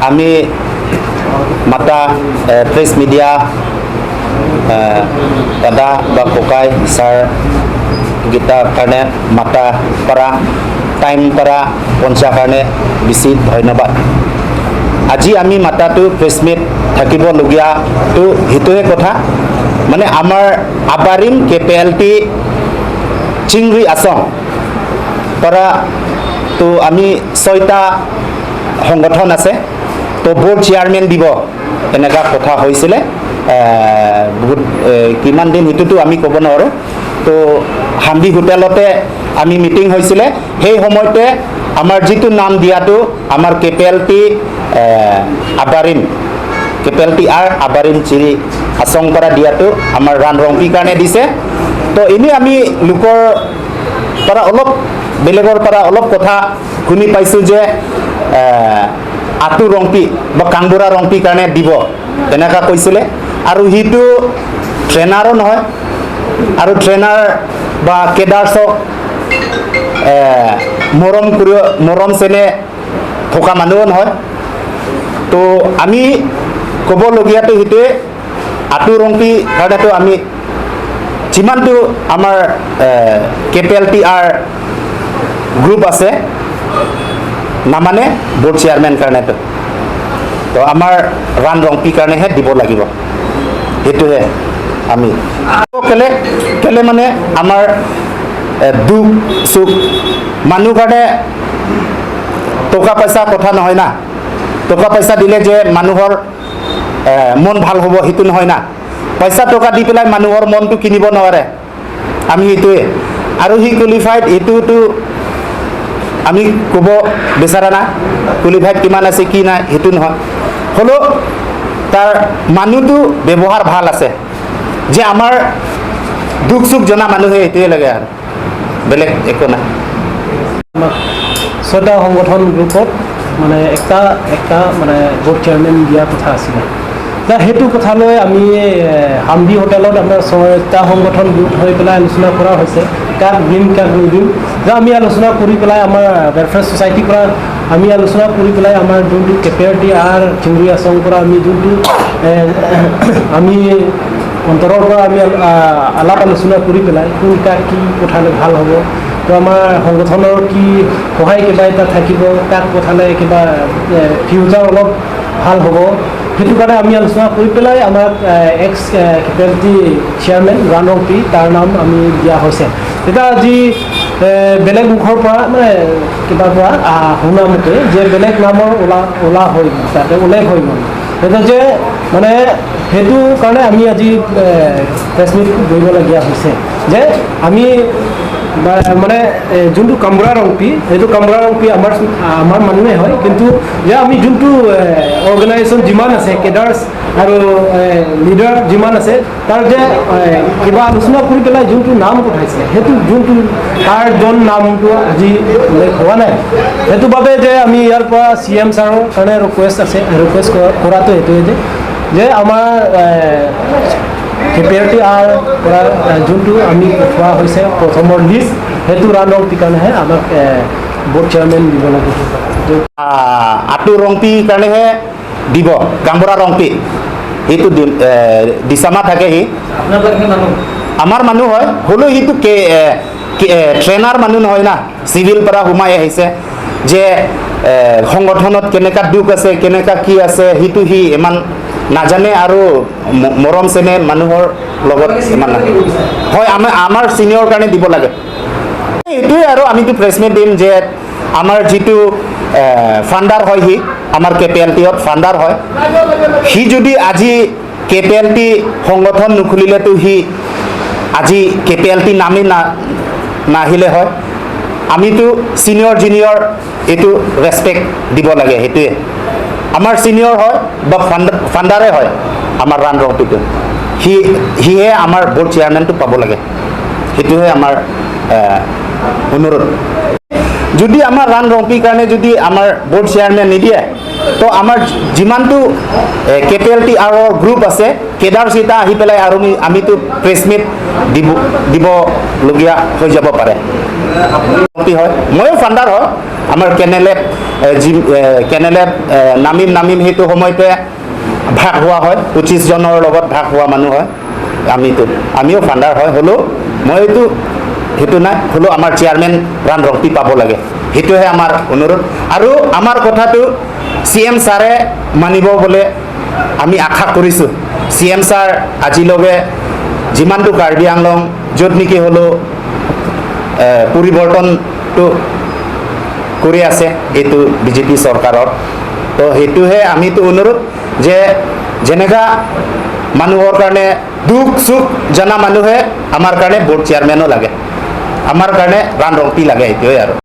আমি মাতা press media দাদা বা ককাই ছাৰ গীতাৰ কাৰণে মাতা পৰা টাইম পৰা পঞ্চা কাৰণে বেছি ধন্যবাদ। আজি আমি মাতাটো প্ৰেছ মিট থাকিবলগীয়াটো সেইটোৱে কথা, মানে আমাৰ আবাৰিম কেপিএলটি চিংৰি আছং পৰা তো আমি ছয়টা সংগঠন আছে, তো বৰ্ড চেয়াৰমেন দিব এনেকুৱা কথা হৈছিলে। বহুত কিমান দিন সেইটোতো আমি ক'ব নোৱাৰোঁ। তো হাম্বি হোটেলতে আমি মিটিং হৈছিলে, সেই সময়তে আমাৰ যিটো নাম দিয়াটো আমাৰ কেপিএলটি আবাৰিম কেপিএলটি আৰ আবাৰিম চিৰি আচং পৰা দিয়াটো আমাৰ ৰাণ ৰংপিৰ কাৰণে দিছে। তো এনেই আমি লোকৰ পৰা অলপ বেলেগৰ পৰা অলপ কথা শুনি পাইছোঁ যে আটু ৰংপি বা কাংবুৰা ৰংপিৰ কাৰণে দিব তেনেকুৱা কৈছিলে। আৰু সিটো ট্ৰেইনাৰো নহয় আৰু ট্ৰেইনাৰ বা কেডাৰ্ছক মৰম কৰি মৰম চেনে থকা মানুহো নহয়। তো আমি ক'বলগীয়াটো সেইটোৱে, আটু ৰংপি কাৰণেতো আমি যিমানটো আমাৰ কেপিএলটি আৰ গ্ৰুপ আছে নামানে বৰ্ড চেয়াৰমেন কাৰণেতো, তো আমাৰ ৰাণ ৰংপিৰ কাৰণেহে দিব লাগিব। সেইটোহে আমি কেলে কেলে মানে আমাৰ দুখ চুখ মানুহ কাৰণে টকা পইচা কথা নহয় না। টকা পইচা দিলে যে মানুহৰ মন ভাল হ'ব সেইটো নহয় না। পইচা টকা দি পেলাই মানুহৰ মনটো কিনিব নোৱাৰে, আমি সেইটোৱে। আৰু সি কোৱালিফাইড এইটোতো আমি ক'ব বিচৰা নাই, কোৱালিফাইড কিমান আছে কি নাই সেইটো নহয়। হ'লেও তাৰ মানুহটো ব্যৱহাৰ ভাল আছে যে আমাৰ দুখ চুখ জনা মানুহে সেইটোৱে লাগে আৰু বেলেগ একো নাই। আমাক ছয়টা সংগঠন গ্ৰুপত মানে একটা একটা মানে বৰ্ড চেয়াৰমেন দিয়া কথা আছিলে। এতিয়া সেইটো কথালৈ আমি হাম্বি হোটেলত আমাৰ ছয়টা সংগঠন গোট হৈ পেলাই আলোচনা কৰা হৈছে, কাক দিম কাক নিদিম। যে আমি আলোচনা কৰি পেলাই আমাৰ ৱেলফেয়াৰ ছ'চাইটিৰ পৰা আমি আলোচনা কৰি পেলাই আমাৰ যোনটো কেপিআৰটি আৰ চিংৰি আচং পৰা আমি যোনটো আমি অন্তৰৰ পৰা আমি আলাপ আলোচনা কৰি পেলাই কোন কাক কি পঠালে ভাল হ'ব, তো আমাৰ সংগঠনৰ কি সহায় কিবা এটা থাকিব, কাক পঠালে কিবা ফিউচাৰ অলপ ভাল হ'ব, সেইটো কাৰণে আমি আলোচনা কৰি পেলাই আমাক x KPLT chairman run Rongpi তাৰ নাম আমি দিয়া হৈছে। এতিয়া আজি বেলেগ মুখৰ পৰা মানে কিবাৰ পৰা শুনা মতে যে বেলেগ নামৰ ওলা ওলা হৈ গ'ল, তাতে উল্লেখ হৈ গ'ল। এতিয়া যে মানে সেইটো কাৰণে আমি আজি প্ৰেছ মিট কৰিবলগীয়া হৈছে যে আমি মানে যোনটো কামবুৰা ৰংপি, সেইটো কামবুৰা ৰংপি আমাৰ আমাৰ মানুহে হয়, কিন্তু যে আমি যোনটো অৰ্গেনাইজেশ্যন যিমান আছে কেডাৰ্ছ আৰু লিডাৰ যিমান আছে তাৰ যে কিবা আলোচনা কৰি পেলাই যোনটো নাম পঠাইছে সেইটো যোনটো তাৰ জন নামটো আজি উল্লেখ হোৱা নাই। সেইটো বাবে যে আমি ইয়াৰ পৰা চি এম ছাৰৰ কাৰণে ৰিকুৱেষ্ট আছে, ৰিকুৱেষ্ট কৰাটো সেইটোৱে যে যে আমাৰ কেপিআৰটি আৰ পৰা যোনটো আমি পঠোৱা হৈছে প্ৰথমৰ লিষ্ট, সেইটো ৰাণ ৰংপিৰ কাৰণেহে আমাক বৰ্ড চেয়াৰমেন দিব লাগিব। আটু ৰংপিৰ কাৰণেহে দিব, গাম্বৰা ৰংপি সেইটো দিচামা থাকে। সি আমাৰ মানুহ হয়, হ'লেও সিটো ট্ৰেইনাৰ মানুহ নহয় না, চিভিল পৰা সোমাই আহিছে যে সংগঠনত কেনেকুৱা দুখ আছে কেনেকুৱা কি আছে সেইটো সি ইমান নাজানে আৰু মৰম চেনেহ মানুহৰ লগত ইমান নাই হয়। আমাৰ আমাৰ চিনিয়ৰ কাৰণে দিব লাগে এইটোৱে। আৰু আমিতো প্ৰেছ মিট দিম যে আমাৰ যিটো ফাণ্ডাৰ হয়, সি আমাৰ কেপিএলটিত ফাণ্ডাৰ হয়। সি যদি আজি কেপিএলটি সংগঠন নুখুলিলেতো সি আজি কেপিএলটি নামেই না নাহিলে হয়। আমিতো ছিনিয়ৰ জুনিয়ৰ এইটো ৰেচপেক্ট দিব লাগে, সেইটোৱে। আমাৰ ছিনিয়ৰ হয় বা ফাণ্ডাৰে হয় আমাৰ ৰাণ ৰংপিটো, সিহে আমাৰ বৰ্ড চেয়াৰমেনটো পাব লাগে, সেইটোহে আমাৰ অনুৰোধ। যদি আমাৰ ৰাণ ৰংপিৰ কাৰণে যদি আমাৰ বৰ্ড চেয়াৰমেন নিদিয়ে, তো আমাৰ যিমানটো কেপিএলটি আৰৰ গ্ৰুপ আছে কেডাৰকেইটা আহি পেলাই আৰু আমিতো প্ৰেছ মিট দিবলগীয়া হৈ যাব পাৰে। ৰংপি হয়, ময়ো ফাণ্ডাৰ হয় আমাৰ কেনেলেট যি কেনেলত নামিম নামিম সেইটো সময়তে ভাগ হোৱা হয়। 25জনৰ লগত ভাগ হোৱা মানুহ হয় আমিতো। আমিও ফাণ্ডাৰ হয়, হ'লেও মই এইটো সেইটো নাই, হ'লেও আমাৰ চেয়াৰমেন ৰাণ ৰংপি পাব লাগে, সেইটোহে আমাৰ অনুৰোধ। আৰু আমাৰ কথাটো চি এম ছাৰে মানিব বোলে আমি আশা কৰিছোঁ। চি এম ছাৰ আজিলৈকে যিমানটো কাৰ্বি আংলং য'ত নেকি হ'লেও পৰিৱৰ্তনটো কৰি আছে এইটো বিজেপি চৰকাৰৰ। তো সেইটোহে আমিতো অনুৰোধ যে যেনেকা মানুহৰ কাৰণে দুখ সুখ জনা মানুহে আমাৰ কাৰণে বৰ্ড চেয়াৰমেনো লাগে, আমাৰ কাৰণে ৰাণ ৰংপি লাগে, সেইটোৱে আৰু।